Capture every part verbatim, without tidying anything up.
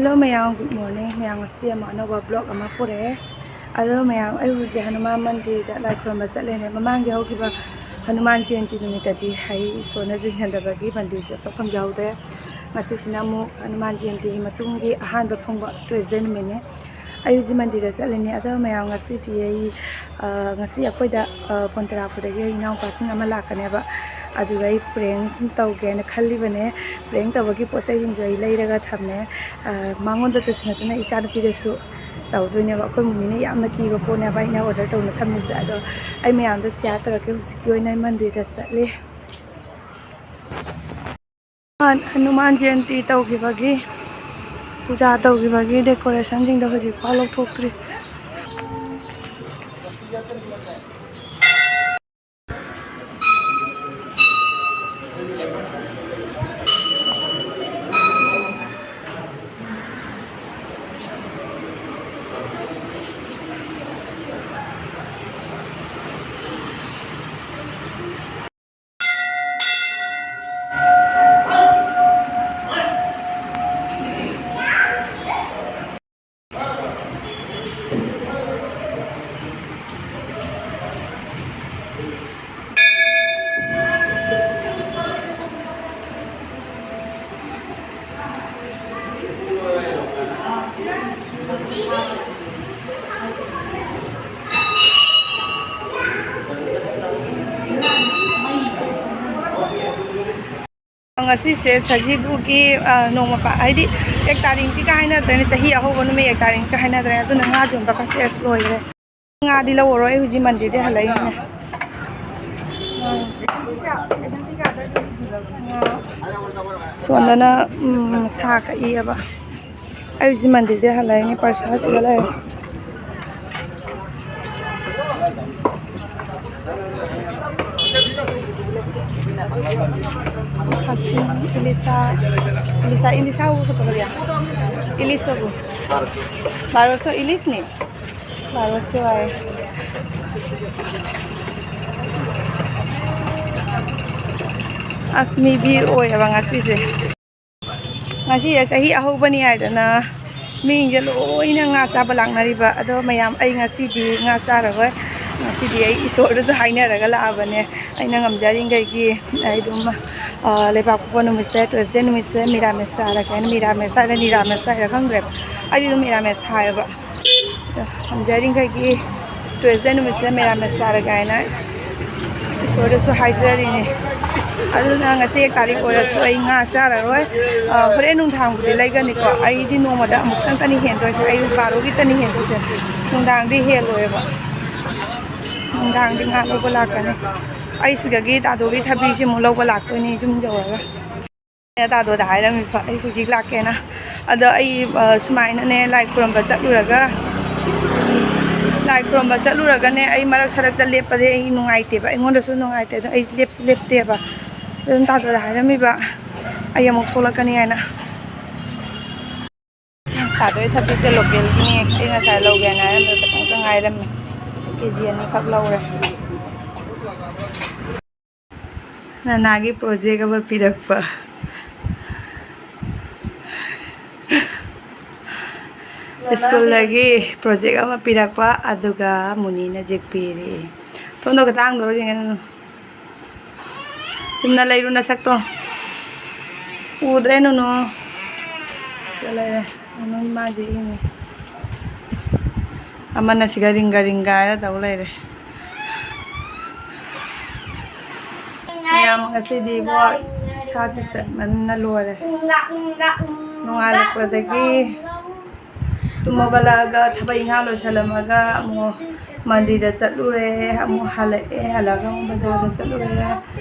Hello ꯃꯌꯥꯝ, good morning꯫ ꯃꯌꯥꯝ, ꯉꯁꯤ ꯑꯃꯨꯛ ꯑꯅꯧꯕ vlog ꯑꯃ ꯄꯨꯔꯛꯑꯦ꯫ ꯑꯗꯣ ꯃꯌꯥꯝ, ꯑꯩ ꯍꯧꯖꯤꯛ ꯍꯅꯨꯃꯥꯟ ꯃꯟꯗꯤꯔꯗ ꯂꯥꯏ ꯈꯨꯔꯨꯝꯕ ꯆꯠꯂꯦꯅꯦ꯫ ꯃꯃꯥꯡꯒꯤ ꯍꯧꯈꯤꯕ ꯍꯅꯨꯃꯥꯟ ꯖꯌꯟꯇꯤ ꯅꯨꯃꯤꯠꯇꯗꯤ ꯑꯩ ꯏꯁꯣꯔꯅ ꯆꯤꯡꯁꯤꯟꯗꯕꯒꯤ ꯃꯟꯗꯤꯔ ꯆꯠꯄ ꯐꯪꯖꯍꯧꯗ꯭ꯔꯦ꯫ ꯉꯁꯤꯁꯤꯅ ꯑꯃꯨꯛ ꯍꯅꯨꯃꯥꯟ ꯖꯌꯟꯇꯤꯒꯤ ꯃꯇꯨꯡꯒꯤ ꯑꯍꯥꯟꯕ ꯐꯪꯕ ꯇꯨꯏꯁꯗꯦ ꯅꯨꯃꯤꯠꯅꯤ꯫ ꯑꯩ ꯍꯧꯖꯤꯛ ꯃꯟꯗꯤꯔꯗ ꯆꯠꯂꯤꯅꯦ꯫ ꯑꯗꯣ ꯃꯌꯥꯝ, ꯉꯁꯤꯗꯤ ꯑꯩ, ꯑ, ꯉꯁꯤ ꯑꯩꯈꯣꯏꯗ, ꯑ, ꯐꯣꯟ ꯇꯔꯥꯄꯨꯔꯗꯒꯤ ꯑꯩ ꯏꯅꯥꯎꯄꯥꯁꯤꯡ ꯑꯃ ꯂꯥꯛꯀꯅꯦꯕ꯫ ꯑꯗꯨꯒ ꯑꯩ prank ꯇꯧꯒꯦꯅ ꯈꯜꯂꯤꯕꯅꯦ꯫ Prank ꯇꯧꯕꯒꯤ ꯄꯣꯠ ꯆꯩꯁꯤꯡꯁꯨ ꯑꯩ ꯂꯩꯔꯒ ꯊꯝꯃꯦ꯫ ꯑ, ꯃꯉꯣꯟꯗꯇꯁꯨ ꯅꯠꯇꯅ ꯏꯆꯥꯅꯨꯄꯤꯗꯁꯨ ꯇꯧꯗꯣꯏꯅꯦꯕ꯫ ꯑꯩꯈꯣꯏ ꯃꯨꯅꯤꯅ ꯌꯥꯝꯅ ꯀꯤꯕ ꯄꯣꯠꯅꯦꯕ ꯑꯩꯅ order ꯇꯧꯅ ꯊꯝꯃꯤꯁꯦ꯫ ꯑꯗꯣ ꯑꯩ ꯃꯌꯥꯝꯗ share ꯇꯧꯔꯛꯀꯦ꯫ ꯍꯧꯖꯤꯛꯀꯤ ꯑꯣꯏꯅ ꯑꯩ ꯃꯟꯗꯤꯔꯗ ꯆꯠꯂꯤ꯫ ꯍꯅꯨꯃꯥꯟ ꯖꯌꯟꯇꯤ ꯇꯧꯈꯤꯕꯒꯤ, ꯄꯨꯖꯥ ꯇꯧꯈꯤꯕꯒꯤ decorationꯁꯤꯡꯗꯣ ꯍꯧꯖꯤꯛꯐꯥꯎ ꯂꯧꯊꯣꯛꯇ꯭ꯔꯤ꯫ ꯉꯁꯤꯁꯦ ꯁꯖꯤꯕꯨꯒꯤ, ꯑ, ꯅꯣꯡꯃ ꯄꯥ-, ꯍꯥꯏꯗꯤ ꯑꯦꯛ ꯇꯥꯔꯤꯛꯀꯤꯒ ꯍꯥꯏꯅꯗ꯭ꯔꯦꯅꯦ, ꯆꯍꯤ ꯑꯍꯧꯕ ꯅꯨꯃꯤꯠ ꯑꯦꯛ ꯇꯥꯔꯤꯛꯀ ꯍꯥꯏꯅꯗ꯭ꯔꯦ, ꯑꯗꯨꯅ ꯉꯥ ꯌꯣꯟꯕ ꯀꯁꯦ ꯑꯁ ꯂꯣꯏꯈ꯭ꯔꯦ꯫ ꯉꯥꯗꯤ ꯂꯧꯔꯔꯣꯏ, ꯑꯩ ꯍꯧꯖꯤꯛ ꯃꯟꯗꯤꯔꯗꯩ ꯍꯜꯂꯛꯏꯅꯦ꯫ ꯉꯥ꯫ ꯁꯣꯝꯗꯅ, ꯎꯝ, ꯁꯥ ꯀꯛꯏꯑꯕ꯫ ꯑꯩ ꯍꯧꯖꯤꯛ ꯃꯟꯗꯤꯔꯗꯩ ꯍꯜꯂꯛꯏꯅꯦ, ꯄꯔꯁꯥꯁꯤꯒ ꯂꯩꯔꯦ꯫ ꯈꯥꯖꯤꯡ, ꯏꯂꯤꯁꯥ, ꯏꯂꯤꯁꯥ, ꯏꯂꯤꯁꯥ ꯎ ꯈꯛꯇ ꯂꯩꯌꯦ꯫ ꯏꯂꯤꯁ ꯎ꯫ ꯕꯥꯔꯣꯁꯣ ꯏꯂꯤꯁꯅꯤ꯫ ꯕꯥꯔꯣꯁꯣ ꯍꯥꯏ꯫ ꯑꯁ, ꯃꯤ ꯚꯤꯔ ꯑꯣꯏꯌꯦꯕ ꯉꯁꯤꯁꯦ꯫ ꯉꯁꯤꯁꯦ ꯆꯍꯤ ꯑꯍꯧꯕꯅꯤ ꯍꯥꯏꯗꯅ ꯃꯤꯁꯤꯡꯁꯦ ꯂꯣꯏꯅ ꯉꯥ ꯆꯥꯕ ꯂꯥꯛꯅꯔꯤꯕ꯫ ꯑꯗꯣ ꯃꯌꯥꯝ, ꯑꯩ ꯉꯁꯤꯗꯤ ꯉꯥ ꯆꯥꯔꯔꯣꯏ꯫ ꯉꯁꯤꯗꯤ ꯑꯩ ꯏꯁꯣꯔꯗꯁꯨ ꯍꯥꯏꯅꯔꯒ ꯂꯥꯛꯑꯕꯅꯦ꯫ ꯑꯩꯅ ꯉꯝꯖꯔꯤꯈꯩꯒꯤ ꯑꯩ ꯑꯗꯨꯝ, ꯑ, ꯂꯩꯕꯥꯛꯄꯣꯛꯄ ꯅꯨꯃꯤꯠꯁꯦ, ꯇ꯭ꯋꯤꯁꯗꯦ ꯅꯨꯃꯤꯠꯁꯦ ꯃꯤꯔꯥꯃꯦꯁ ꯆꯥꯔꯒꯦ ꯍꯥꯏꯅ꯫ ꯃꯤꯔꯥꯃꯦꯁ ꯍꯥꯏꯔ ꯅꯤꯔꯥꯃꯦꯁ ꯍꯥꯏꯔ ꯈꯪꯗ꯭ꯔꯦꯕ꯫ ꯑꯩꯗꯤ ꯑꯗꯨꯝ ꯃꯤꯔꯥꯃꯦꯁ ꯍꯥꯏꯌꯦꯕ꯫ ꯑꯗꯣ ꯉꯝꯖꯔꯤꯈꯩꯒꯤ ꯇ꯭ꯋꯤꯁꯗꯦ ꯅꯨꯃꯤꯠꯁꯤꯗ ꯃꯤꯔꯥꯃꯦꯁ ꯆꯥꯔꯒꯦ ꯍꯥꯏꯅ ꯏꯁꯣꯔꯗꯁꯨ ꯍꯥꯏꯖꯔꯤꯅꯦ꯫ ꯑꯗꯨꯅ ꯉꯁꯤ ꯑꯦꯛ ꯇꯥꯔꯤꯛ ꯑꯣꯏꯔꯁꯨ ꯑꯩ ꯉꯥ ꯆꯥꯔꯔꯣꯏ꯫ ꯑ, ꯍꯣꯔꯦꯟ ꯅꯨꯡꯗꯥꯡꯕꯨꯗꯤ ꯂꯩꯒꯅꯤꯀꯣ꯫ ꯑꯩꯗꯤ ꯅꯣꯡꯃꯗ ꯑꯃꯨꯛꯇꯪꯇꯅꯤ ꯍꯦꯟꯗꯣꯏꯁꯦ꯫ ꯑꯌꯨꯛ ꯕꯥꯔꯣꯒꯤꯇꯅꯤ ꯍꯦꯟꯗꯣꯏꯁꯦ꯫ ꯅꯨꯡꯗꯥꯡꯗꯤ ꯍꯦꯜꯂꯣꯏꯕ꯫ ꯅꯨꯡꯗꯥꯡꯗꯤ ꯉꯥ ꯂꯧꯕ ꯂꯥꯛꯀꯅꯤ꯫ ꯑꯩ ꯁꯤꯗꯒꯤ ꯇꯥꯗꯣꯒꯤ ꯊꯕꯤꯁꯤ ꯑꯃꯨꯛ ꯂꯧꯕ ꯂꯥꯛꯇꯣꯏꯅꯤ ꯌꯨꯝ ꯌꯧꯔꯒ꯫ ꯑꯩꯅ ꯇꯥꯗꯣꯗ ꯍꯥꯏꯔꯝꯃꯤꯕ ꯑꯩ ꯍꯧꯖꯤꯛ ꯂꯥꯛꯀꯦꯅ꯫ ꯑꯗꯣ ꯑꯩ, ꯑ, ꯁꯨꯃꯥꯏꯅꯅꯦ, ꯂꯥꯏ ꯈꯨꯔꯨꯝꯕ ꯆꯠꯂꯨꯔꯒ, ꯂꯥꯏ ꯈꯨꯔꯨꯝꯕ ꯆꯠꯂꯨꯔꯒꯅꯦ, ꯑꯩ ꯃꯔꯛ ꯁꯔꯛꯇ ꯂꯦꯞꯄꯗꯤ ꯑꯩ ꯅꯨꯡꯉꯥꯏꯇꯦꯕ, ꯑꯩꯉꯣꯟꯗꯁꯨ ꯅꯨꯡꯉꯥꯏꯇꯦ꯫ ꯑꯗꯣ ꯑꯩ ꯂꯦꯞꯁꯨ ꯂꯦꯞꯇꯦꯕ꯫ ꯑꯗꯨꯝ ꯇꯥꯗꯣꯗ ꯍꯥꯏꯔꯝꯃꯤꯕ ꯑꯩ ꯑꯃꯨꯛ ꯊꯣꯛꯂꯛꯀꯅꯤ ꯍꯥꯏꯅ꯫ ꯇꯥꯗꯣꯏ ꯊꯕꯤꯁꯦ ꯂꯣꯀꯦꯜꯒꯤꯅꯦ꯫ ꯑꯩ ꯉꯁꯥꯏ ꯂꯧꯒꯦꯅ ꯍꯥꯏꯔꯝꯕꯗꯣ ꯈꯤꯇꯪꯇ ꯉꯥꯏꯔꯝꯃꯦ꯫ ꯀꯦ ꯖꯤ ꯑꯅꯤꯈꯛ ꯂꯧꯔꯦ꯫ ꯅꯅꯥꯒꯤ ꯄ꯭ꯔꯣꯖꯦꯛ ꯑꯃ ꯄꯤꯔꯛꯄ꯫ ꯁ꯭ꯀꯨꯜꯗꯒꯤ ꯄ꯭ꯔꯣꯖꯦꯛ ꯑꯃ ꯄꯤꯔꯛꯄ, ꯑꯗꯨꯒ ꯃꯨꯅꯤꯅ ꯖꯦꯛ ꯄꯤꯔꯛꯑꯦ꯫ ꯊꯣꯡꯗꯣ ꯈꯤꯇꯪ ꯍꯥꯡꯗꯣꯔꯣ ꯌꯦꯡꯒꯦ ꯅꯨꯅꯨ꯫ ꯆꯨꯝꯅ ꯂꯩꯔꯨ ꯅꯁꯛꯇꯣ꯫ ꯎꯗ꯭ꯔꯦ ꯅꯨꯅꯨ꯫ ꯁꯤꯗ ꯂꯩꯔꯦ꯫ ꯅꯨꯅꯨ ꯏꯃꯥꯁꯦ ꯏꯪꯉꯤ꯫ ꯑꯃꯅ ꯁꯤꯒ ꯔꯤꯡꯒ ꯔꯤꯡꯒ ꯍꯥꯏꯔ ꯇꯧ ꯂꯩꯔꯦ꯫ ꯃꯌꯥꯝ ꯉꯁꯤꯗꯤ ꯏꯕꯣ ꯏꯁꯥꯁꯦ ꯆꯠꯃꯟꯅ ꯂꯣꯏꯔꯦ꯫ ꯅꯣꯡꯉꯥꯜꯂꯛꯄꯗꯒꯤ ꯇꯨꯝ ꯍꯧꯒꯠꯂꯛꯑꯒ ꯊꯕꯛ ꯏꯪꯈꯥꯡ ꯂꯣꯏꯁꯜꯂꯝꯃꯒ ꯑꯃꯨꯛ ꯃꯟꯗꯤꯔꯗ ꯆꯠꯂꯨꯔꯦ, ꯑꯃꯨꯛ ꯍꯜꯂꯛꯑꯦ, ꯍꯜꯂꯛꯑꯒ ꯑꯃꯨꯛ ꯕꯖꯥꯔꯗ ꯆꯠꯂꯨꯔꯦ꯫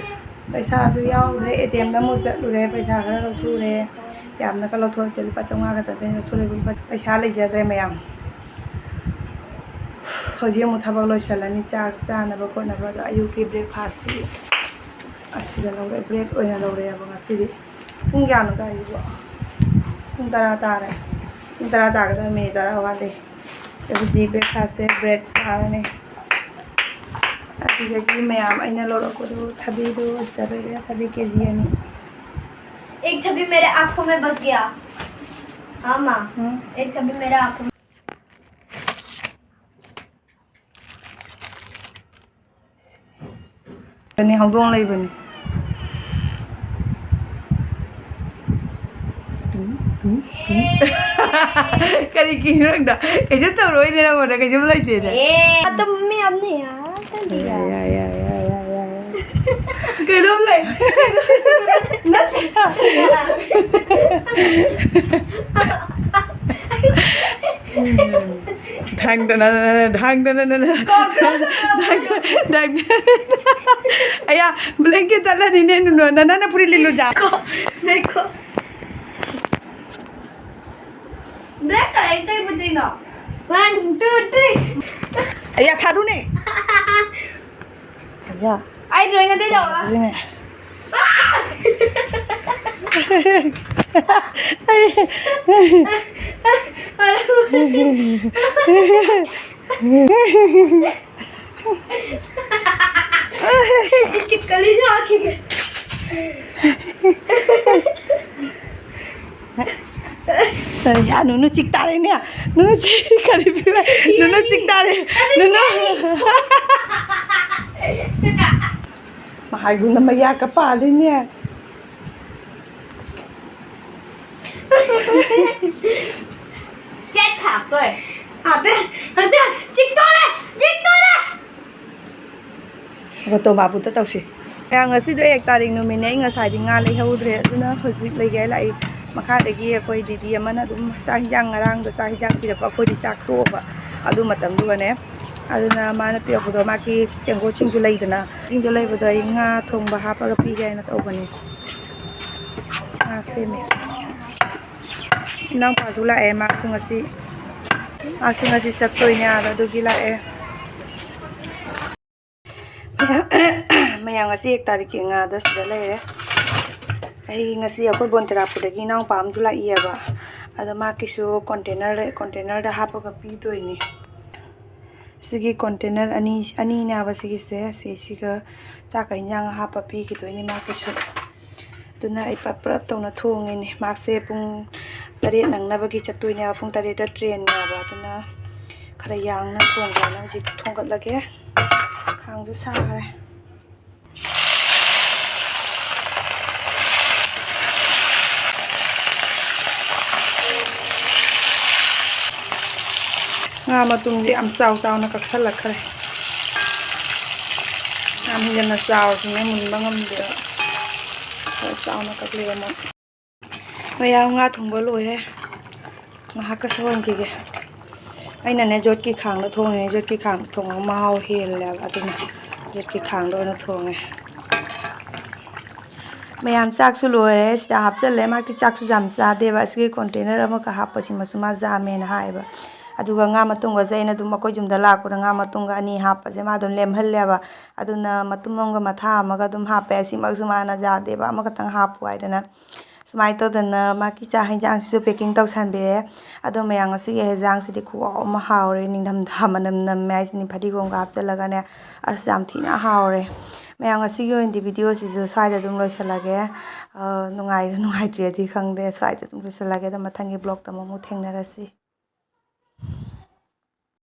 ꯄꯩꯁꯥꯁꯨ ꯌꯥꯎꯗ꯭ꯔꯦ, ꯑꯦ ꯇꯤ ꯑꯦꯝꯗ ꯑꯃꯨꯛ ꯆꯠꯂꯨꯔꯦ, ꯄꯩꯁꯥ ꯈꯔ ꯂꯧꯊꯣꯛꯎꯔꯦ꯫ ꯌꯥꯝꯅꯒ ꯂꯧꯊꯣꯔꯛꯇꯦ, ꯂꯨꯄꯥ ꯆꯥꯝꯃꯉꯥ ꯈꯛꯇꯗꯅꯤ ꯂꯧꯊꯣꯔꯛꯏꯕ꯫ ꯂꯨꯄꯥ, ꯄꯩꯁꯥ ꯂꯩꯖꯗ꯭ꯔꯦ ꯃꯌꯥꯝ꯫ ꯍꯧꯖꯤꯛ ꯑꯃꯨꯛ ꯊꯕꯛ ꯂꯣꯏꯁꯜꯂꯅꯤ, ꯆꯥꯛ ꯆꯥꯅꯕ ꯈꯣꯠꯅꯕ꯫ ꯑꯗꯣ ꯑꯌꯨꯛꯀꯤ ꯕ꯭ꯔꯦꯛꯐꯥꯁꯇꯤ ꯑꯁꯤꯗ ꯂꯧꯔꯦ, ꯕ꯭ꯔꯦꯗ ꯑꯣꯏꯅ ꯂꯧꯔꯦꯕ ꯉꯁꯤꯗꯤ꯫ ꯄꯨꯡ ꯀꯌꯥꯅꯣ ꯇꯥꯔꯤꯕꯣ? ꯄꯨꯡ ꯇꯔꯥ ꯇꯥꯔꯦ꯫ ꯄꯨꯡ ꯇꯔꯥ ꯇꯥꯒꯗꯕ ꯃꯤꯅꯤꯠ ꯇꯔꯥ ꯋꯥꯠꯂꯤ꯫ ꯍꯧꯖꯤꯛ ꯕ꯭ꯔꯦꯛꯐꯥꯁꯁꯦ ꯕ꯭ꯔꯦꯗ ꯆꯥꯔꯅꯤ꯫ ꯑꯗꯨꯗꯒꯤ ꯃꯌꯥꯝ ꯑꯩꯅ ꯂꯧꯔꯛꯄꯗꯣ ꯊꯕꯤꯗꯣ ꯁꯤꯗ ꯂꯩꯔꯦ, ꯊꯕꯤ ꯀꯦ ꯖꯤ ꯑꯅꯤ꯫ एक छवि मेरे आंखों में बस गया। हाँ माँ, हम्म। एक छवि मेरे आंखों में। ꯑꯅꯤ ꯍꯧꯗꯣꯡ ꯂꯩꯕꯅꯤ꯫ ꯀꯔꯤ ꯀꯤꯔꯤꯅꯣ ꯅꯪꯗꯣ? ꯀꯩꯁꯨ ꯇꯧꯔꯣꯏꯅꯦ ꯅꯪꯉꯣꯟꯗ, ꯀꯩꯁꯨꯝ ꯂꯩꯇꯦꯅꯦ꯫ ꯑꯦ, ꯑꯗꯨꯝ ꯃꯤ ꯑꯃꯅꯤ ꯌꯥ, ꯀꯔꯤ ꯌꯥ, ꯌꯥ꯫ ꯌꯥ, ꯌꯥ, ꯌꯥ, ꯌꯥ, ꯌꯥ, ꯌꯥ꯫ ꯀꯩꯅꯣꯝ ꯂꯩ꯫ ꯅꯠꯇꯦ꯫ ꯊꯥꯡꯗꯅ, ꯊꯥꯡꯗꯅ, ꯊꯥꯡꯗꯅ꯫ ꯑꯌꯥ, blanket ꯇꯠꯂꯅꯤꯅꯦ, ꯅꯨꯅꯣ꯫ ꯅꯅꯥꯅ ꯐꯨꯔꯤꯠ ꯂꯤꯠꯂꯨ ꯖꯥ꯫ ꯉꯥꯏꯈꯣ꯫ Black color ꯀꯩ ꯃꯆꯨꯅꯣ? One, two, three. ꯑꯌꯥ, ꯊꯥꯗꯨꯅꯦ꯫ ꯑꯌꯥ꯫ ꯑꯩ drawing ꯑꯗꯨ ꯇꯧꯔꯣ꯫ ꯑꯗꯨꯅꯦ꯫ ꯆꯤꯛꯀꯜꯂꯤꯁꯨ ꯍꯥꯞꯈꯤꯒꯦ꯫ ꯌꯥ, ꯅꯨꯅꯨ ꯆꯤꯛ ꯇꯥꯔꯦꯅꯦ꯫ ꯅꯨꯅꯨ ꯆꯤꯛ, ꯀꯔꯤ ꯐꯤꯕꯝ? ꯅꯨꯅꯨ ꯆꯤꯛ ꯇꯥꯔꯦ꯫ ꯅꯨꯅꯨ꯫ ꯃꯍꯥꯏꯒꯨꯝꯅ ꯃꯌꯥ ꯀꯄꯥꯗꯣꯏꯅꯦ꯫ ꯆꯦꯠ ꯊꯥꯛꯇꯣꯔꯦ꯫ ꯍꯥꯞꯇꯦ, ꯍꯥꯞꯇꯦ, ꯆꯤꯛꯇꯣꯔꯦ, ꯆꯤꯛꯇꯣꯔꯦ꯫ ꯐꯣꯇꯣ ꯕꯥꯕꯨꯗ ꯇꯧꯁꯤ꯫ ꯃꯌꯥꯝ, ꯉꯁꯤꯗꯣ ꯑꯦꯛ ꯇꯥꯔꯤꯛ ꯅꯨꯃꯤꯠꯅꯦ꯫ ꯑꯩ ꯉꯁꯥꯏꯗꯤ ꯉꯥ ꯂꯩꯍꯧꯗ꯭ꯔꯦ, ꯑꯗꯨꯅ ꯍꯧꯖꯤꯛ ꯂꯩꯒꯦ ꯂꯥꯛꯏ꯫ ꯃꯈꯥꯗꯒꯤ ꯑꯩꯈꯣꯏ ꯗꯤꯗꯤ ꯑꯃꯅ ꯑꯗꯨꯝ ꯆꯥꯛ ꯍꯤꯟꯖꯥꯡ, ꯉꯔꯥꯡꯗꯣ ꯆꯥꯛ ꯍꯤꯟꯖꯥꯡ ꯄꯤꯔꯛꯄ, ꯑꯩꯈꯣꯏꯗꯤ ꯆꯥꯛ ꯇꯣꯛꯑꯕ ꯑꯗꯨ ꯃꯇꯝꯗꯨꯒꯅꯦ꯫ ꯑꯗꯨꯅ ꯃꯥꯅ ꯄꯤꯔꯛꯄꯗꯣ, ꯃꯥꯒꯤ ꯇꯦꯡꯀꯣꯠꯁꯤꯡꯁꯨ ꯂꯩꯗꯅ, ꯁꯤꯡꯗꯣ ꯂꯩꯕꯗꯣ ꯑꯩ ꯉꯥ ꯊꯣꯡꯕ ꯍꯥꯞꯄꯒ ꯄꯤꯒꯦ ꯍꯥꯏꯅ ꯇꯧꯕꯅꯦ꯫ ꯉꯥ ꯁꯦꯝꯃꯦ꯫ ꯏꯅꯥꯎꯄꯥꯁꯨ ꯂꯥꯛꯑꯦ, ꯃꯥꯁꯨ ꯉꯁꯤ, ꯃꯥꯁꯨ ꯉꯁꯤ ꯆꯠꯇꯣꯏꯅꯦ ꯑꯥꯗ, ꯑꯗꯨꯒꯤ ꯂꯥꯛꯑꯦ꯫ ꯃꯌꯥꯝ, ꯉꯁꯤ ꯑꯦꯛ ꯇꯥꯔꯤꯛꯀꯤ ꯉꯥꯗꯣ ꯁꯤꯗ ꯂꯩꯔꯦ꯫ ꯑꯩ ꯉꯁꯤ ꯑꯩꯈꯣꯏ ꯕꯣꯟꯇꯦꯔꯥꯄꯨꯔꯗꯒꯤ ꯏꯅꯥꯎꯄꯥ ꯑꯃꯁꯨ ꯂꯥꯛꯏꯑꯕ, ꯑꯗꯣ ꯃꯥꯒꯤꯁꯨ container, container ꯗ ꯍꯥꯞꯄꯒ ꯄꯤꯗꯣꯏꯅꯦ꯫ ꯁꯤꯒꯤ container ꯑꯅꯤ, ꯑꯅꯤꯅꯦꯕ ꯁꯤꯒꯤꯁꯦ, ꯁꯤꯁꯤꯒ ꯆꯥꯛꯀ ꯏꯟꯖꯥꯡꯒ ꯍꯥꯞꯄ ꯄꯤꯈꯤꯗꯣꯏꯅꯦ ꯃꯥꯒꯤꯁꯨ꯫ ꯑꯗꯨꯅ ꯑꯩ ꯄ꯭ꯔꯞ ꯄ꯭ꯔꯞ ꯇꯧꯅ ꯊꯣꯡꯉꯤꯅꯦ꯫ ꯃꯥꯁꯦ ꯄꯨꯡ ꯇꯔꯦꯠ ꯅꯪꯅꯕꯒꯤ ꯆꯠꯇꯣꯏꯅꯦꯕ, ꯄꯨꯡ ꯇꯔꯦꯠꯇ ꯇ꯭ꯔꯦꯟꯅꯦꯕ꯫ ꯑꯗꯨꯅ ꯈꯔ ꯌꯥꯡꯅ ꯊꯣꯡꯒꯦꯅ ꯍꯧꯖꯤꯛ ꯊꯣꯡꯒꯠꯂꯒꯦ꯫ ꯈꯥꯡꯁꯨ ꯁꯥꯈ꯭ꯔꯦ꯫ ꯉꯥ ꯃꯇꯨꯝꯗꯤ ꯌꯥꯝ ꯆꯥꯎ ꯆꯥꯎꯅ ꯀꯛꯁꯜꯂꯛꯈ꯭ꯔꯦ꯫ ꯌꯥꯝ ꯍꯦꯟꯅ ꯆꯥꯎꯔꯁꯨꯅꯦ ꯃꯨꯟꯕ ꯉꯝꯗꯦꯕ꯫ ꯈꯔ ꯆꯥꯎꯅ ꯀꯛꯂꯛꯑꯦ ꯃꯣꯏ꯫ ꯃꯌꯥꯝ, ꯉꯥ ꯊꯣꯡꯕ ꯂꯣꯏꯔꯦ꯫ ꯉꯥꯏꯍꯥꯛꯀ ꯁꯧꯍꯟꯈꯤꯒꯦ꯫ ꯑꯩꯅꯅꯦ ꯌꯣꯠꯀꯤ ꯈꯥꯡꯗ ꯊꯣꯡꯉꯤꯅꯦ꯫ ꯌꯣꯠꯀꯤ ꯈꯥꯡꯗ ꯊꯣꯡꯉꯒ ꯃꯍꯥꯎ ꯍꯦꯜꯂꯦꯕ꯫ ꯑꯗꯨꯅ ꯌꯣꯠꯀꯤ ꯈꯥꯡꯗ ꯑꯣꯏꯅ ꯊꯣꯡꯉꯦ꯫ ꯃꯌꯥꯝ, ꯆꯥꯛꯁꯨ ꯂꯣꯏꯔꯦ꯫ ꯁꯤꯗ ꯍꯥꯞꯆꯜꯂꯦ꯫ ꯃꯥꯗꯤ ꯆꯥꯛꯁꯨ ꯌꯥꯝ ꯆꯥꯗꯦꯕ꯫ ꯑꯁꯤꯒꯤ ꯀꯣꯟꯇꯦꯅꯔ ꯑꯃꯈꯛ ꯍꯥꯞꯄꯁꯤꯃꯁꯨ ꯃꯥ ꯌꯥꯝꯃꯦꯅ ꯍꯥꯏꯌꯦꯕ꯫ ꯑꯗꯨꯒ ꯉꯥ ꯃꯇꯨꯝꯒꯁꯦ ꯑꯩꯅ ꯑꯗꯨꯝ ꯑꯩꯈꯣꯏ ꯌꯨꯝꯗ ꯂꯥꯛꯄꯗ ꯉꯥ ꯃꯇꯨꯝꯒ ꯑꯅꯤ ꯍꯥꯞꯄꯁꯦ ꯃꯥ ꯑꯗꯨꯝ ꯂꯦꯝꯍꯜꯂꯦꯕ꯫ ꯑꯗꯨꯅ ꯃꯇꯨꯝ ꯑꯃꯒ ꯃꯊꯥ ꯑꯃꯒ ꯑꯗꯨꯝ ꯍꯥꯞꯄꯦ꯫ ꯑꯁꯤꯃꯛꯁꯨ ꯃꯥꯅ ꯌꯥꯗꯦꯕ, ꯑꯃꯈꯛꯇꯪ ꯍꯥꯞꯄꯨ ꯍꯥꯏꯗꯅ꯫ ꯁꯨꯃꯥꯏꯅ ꯇꯧꯗꯅ ꯃꯥꯒꯤ ꯆꯥꯛ ꯍꯦꯟꯖꯥꯡꯁꯤꯁꯨ packing ꯇꯧꯁꯟꯕꯤꯔꯦ꯫ ꯑꯗꯣ ꯃꯌꯥꯝ, ꯉꯁꯤꯒꯤ ꯍꯦꯟꯖꯥꯡꯁꯤꯗꯤ ꯈꯨꯍꯥꯎ ꯑꯃ ꯍꯥꯎꯔꯦ꯫ ꯅꯤꯡꯊꯝꯊꯥ ꯃꯅꯝ ꯅꯝꯃꯦ ꯍꯥꯏꯁꯤꯅꯤ, ꯐꯗꯤꯒꯣꯝꯒ ꯍꯥꯞꯆꯜꯂꯒꯅꯦ꯫ ꯑꯁ, ꯌꯥꯝ ꯊꯤꯅ ꯍꯥꯎꯔꯦ꯫ ꯃꯌꯥꯝ, ꯉꯁꯤꯒꯤ ꯑꯣꯏꯅꯗꯤ video ꯁꯤꯁꯨ ꯁ꯭ꯋꯥꯏꯗ ꯑꯗꯨꯝ ꯂꯣꯏꯁꯤꯜꯂꯒꯦ꯫ ꯑ, ꯅꯨꯡꯉꯥꯏꯔꯤꯔꯥ ꯅꯨꯡꯉꯥꯏꯇ꯭ꯔꯤꯔꯗꯤ ꯈꯪꯗꯦ꯫ ꯁ꯭ꯋꯥꯏꯗ ꯑꯗꯨꯝ ꯂꯣꯏꯁꯤꯜꯂꯒꯦ꯫ ꯑꯗꯣ ꯃꯊꯪꯒꯤ vlog ꯇ ꯑꯃꯨꯛ ꯊꯦꯡꯅꯔꯁꯤ꯫